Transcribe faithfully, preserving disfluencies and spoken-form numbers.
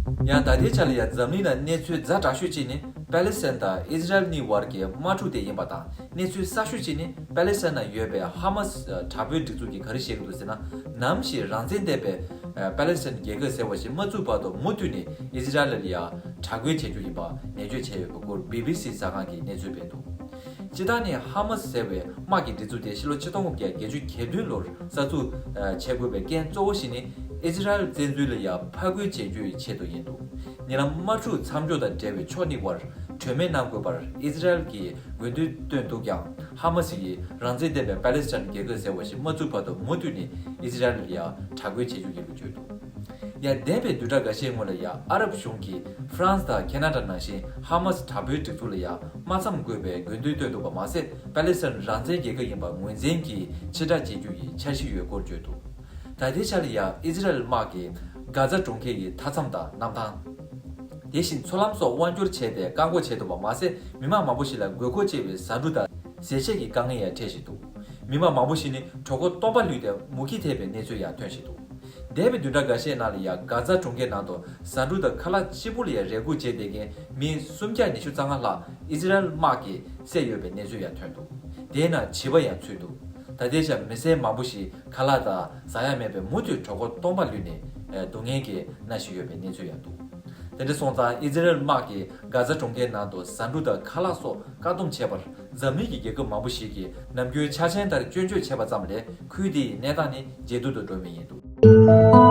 ཡང་ད་ལྟའི་ཆ་ལ་ཡང་འཛམ་གླིང་ནང་གནས་ཚུལ་ཛ་དྲག་ཤོས་གཅིག་ནི་པ་ལེ་སི་ཐན་དང་ཨི་ཟི་རལ་གཉིས་བར་གྱི་དམག་འཁྲུག་དེ་ཡིན་པ་དང་། གནས་ཚུལ་གསར་ཤོས་གཅིག་ནི་པ་ལེ་སི་ཐན་ནང་ཡོད་པའི་ཧ་མ་སི་དྲག་པོའི་སྒྲིག་འཛུགས་ཀྱིས་ག་རེ་བཤད་ཀྱི་འདུག་ཟེར་ན། ནམ་ཞིག་རང་བཙན་ལྡན་པའི་པ་ལེ་སི་ཐན་རྒྱལ་ཁབ་ཟེར་བ་ཞིག་མ་བཙུགས་བར་དུ་མུ་མཐུད་ནས་ཨི་ཟི་རལ་ལ་ཡང་དྲག་རྒོལ་བྱེད་རྒྱུ་ཡིན་པ་ནན་བརྗོད་བྱས་ཡོད་པའི་སྐོར་བི་བི་སི་གསར་ཁང་གིས་གནས་ཚུལ་སྤེལ་འདུག་སྤྱིར་བཏང་ནས་ཧ་མ་སི་ཟེར་བའི་དམག་གི་སྒྲིག་འཛུགས་དེ་ཕྱི་ལོ་ཆིག་སྟོང་དགུ་བརྒྱ་བརྒྱད་ཅུ་གྱ་བདུན་ལོར་གསར་འཛུགས་བྱེད་དགོས་པའི་རྐྱེན་གཙོ་བོ་ཞིག་ནི་ཨི་ཟི་རལ་བཙན་འཛུལ་ལ་ཡང་ཕར་རྒོལ་བྱེད་རྒྱུའི་ཆེད་དུ་ཡིན་འདུག་ཉེ་ལམ་དམག་འཁྲུག་མཚམས་འཇོག་དང་འབྲེལ་བའི་ཕྱོགས་གཉིས་བར་གྲོས་མོལ་གནང་དགོས་པར་ཨི་ཟི་རལ་གྱིས་དགོས་འདུན་བཏོན་འདུག་ཀྱང་། ཧ་མ་སི་ཡིས་རང་བཙན་ལྡན་པའི་པ་ལེ་སི་ཐན་རྒྱལ་ཁབ་ཟེར་བ་ཞིག་མ་བཙུགས་བར་དུ་མུ་མཐུད་ནས་ཨི་ཟི་རལ་ལ་ཡང་དྲག་རྒོལ་བྱེད་རྒྱུ་ཡིན་པ་བརྗོད་འདུག་ཡང་འདས་པའི་བདུན་ཕྲག་འགའ་ཤས་སྔོན་ལ་ཡང་ཨ་རབ་གཞུང་གིས་ཧྥ་རན་སི་དང་ཁེ་ན་ཌ་ནང་བཞིན་ཧ་མ་སི་དྲག་པོའི་སྒྲིག་འཛུགས་ལ་ཡང་དམག་མཚམས་དགོས་པའི་དགོས་འདུན་བཏོན་འདུག་པ་མ་ཟད། པ་ལེ་སི་ཐན་རང་བཙན་རྒྱལ་ཁབ་ཡིན་པ་ངོས་འཛིན་གྱིས་ཕྱིར་བསྒྲགས་བྱེད་རྒྱུ་ཡི་འཆར་གཞི་ཡོད་སྐོར་བརྗོད་འདུག་ད་ལྟའི་ཆར་ལ་ཡང་ཨི་ཟི་རལ་དམག་གིས་གྷ་ཛ་གྲོང་ཁྱེར་གྱི་མཐའ་མཚམས་དང་གནམ་ཐང་། དེ་བཞིན་མཚོ་ལམ་སོགས་དབང་སྒྱུར་བྱས་ཏེ་བཀག་འགོག་བྱས་འདུག་པ་མ་ཟད། མི་མང་མང་པོ་ཞིག་ལ་དགོས་མཁོ་ཆེ་བའི་ཟ་འབྲུ་དང་ཟས་བཅད་ཀྱི་དཀའ་ངལ་ཡང་འཕྲད་བཞིན་འདུག་མི་མང་མང་པོ་ཞིག་ནི་གྲོད་ཁོག་སྟོང་པ་ལུས་ཏེ་མུ་གེ་ཐེབས་པའི་གནས་ཚུལ་ཡང་ཐོན་བཞིན་འདུག་འདས་པའི་བདུན་ཕྲག་འགའ་ཤས་ནང་ལ་ཡང་གྷ་ཛ་གྲོང་ཁྱེར་ནང་དུ་ཟ་འབྲུ་དང་ཁ་ལག་གཅིག་པུ་ལ་ཡང་རེ་སྒུག་བྱས་བསྡད་མཁན་མི་སུམ་བརྒྱ་ཉི་ཤུ་རྩ་ལྔ་ལྷག་ཨི་ཟི་རལ་དམག་གིས་བསད་ཡོད་པའི་གནས་ཚུལ་ཡང་ཐོན་འདུག་དེའི་ནང་བྱིས་པ་ཡང་ཚུད་འདུག་ད་ལྟའི་ཆར་མི་སེར་མང་པོ་ཞིག་ཁ་ལག་དང་ཟ་ཡག་མེད་པའི་མུ་མཐུད་གྲོད་ཁོག་སྟོང་པ་ལུས་ནས་སྡུག་བསྔལ་གྱིས་མནར་བཞིན་ཡོད་པའི་གནས་ཚུལ་ཡང་འདུག་དེ་འདྲ་སོང་ཙང་ཨི་ཟི་རལ་དམག་གིས་གྷ་ཛ་གྲོང་ཁྱེར་ནང་དུ་ཟ་འབྲུ་དང་ཁ་ལག་སོགས་བཀག་སྡོམ་བྱས་པར་འཛམ་གླིང་གི་རྒྱལ་ཁབ་མང་པོ་ཞིག་གིས་ནམ་རྒྱུན་འཆར་ཅན་ལྟར་སྐྱོན་བརྗོད་བྱས་པ་ཙམ་ལས་ཁུལ་དེའི་གནས་སྟངས་ནི་ཇེ་སྡུག་ཏུ་འགྲོ་མུས་ཡིན་འདུག